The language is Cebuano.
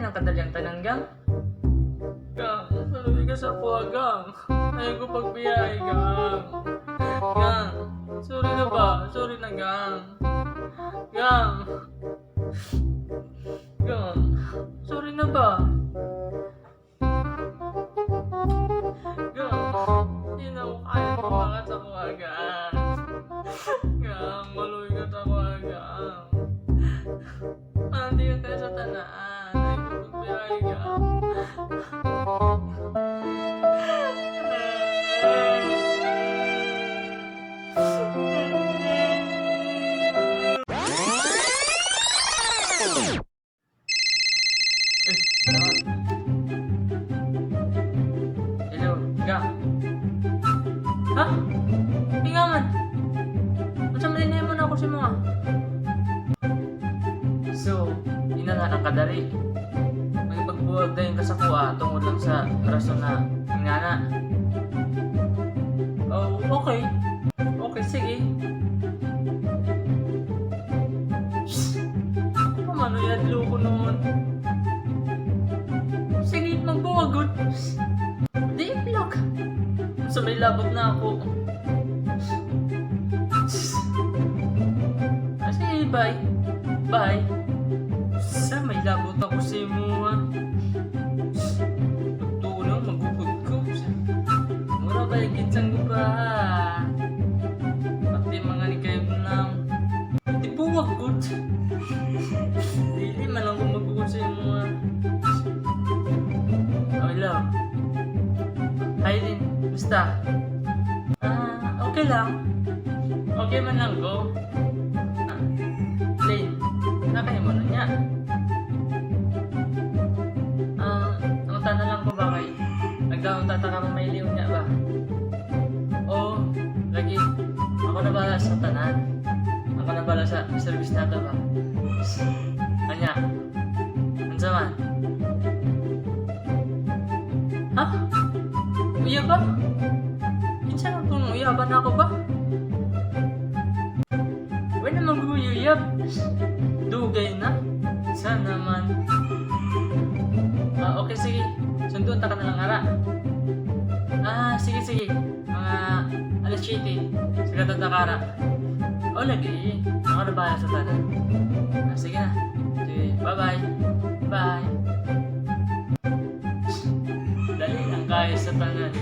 Inana lang kadali ang tanan, Gang. Gang, maluoy ka sa akoa, Gang. Ayaw ko pagbiyahe, Gang. Gang, sorry na ba? Sorry na, Gang. Gang. Gang, sorry na ba? Gang, hindi na ako kaya tumakas sa akoa, Gang. Gang, maluoy ka sa akoa, Gang. Hindi ka tayo sa tanan. Ayaw ko pagbiyahe, Gang. Eh, tama. Hello, Gang. Ha? Hingangan. Unsa man dinay mo na ako sa mga? So, inana ang kadali. May pagbuwag dayon ka sa akoa tungod lang sa rason na ingana. Oh, okay. Okay, sige. Shh. Ako pa man, uyadlo ko noon. Sige, magbuwag gud. Di block. Sa may labot na ako. Shh. Ah, sige, bye. Bye. Sa may labot ako sa imo, ah. Pagtulong, magugod ko. Mura ba yung gitsang ko pa? Pati mga ni kayo nang di buwag gud. Dili man lang ko magugod sa imo, ah. Oh, hello. Hi, Lin. Basta. Ah, okay lang. Okay man lang ko. Ah, Lin, nakahimo na niya. Ah, ang na lang ko ba kay nagdaon tata ka may liw niya ba? Oo, lagi. Ako na bala sa tanan. Ako na bala sa service nato ba? Anya. Unsa man? Ha? Uya ba? Kinsa man kung uyaban ako ba? Wala naman guyuyab. Dugay na. Sana man. Ah, okay, sige. Sunduan ta ka na lang ara. Ah, sige, sige. Mga alas 7. Sa Katatakara. Oh, lagi. Ako na bahala sa tanan. Ah, sige na. Sige, bye-bye. Bye. Dali lang kaya sa tanan.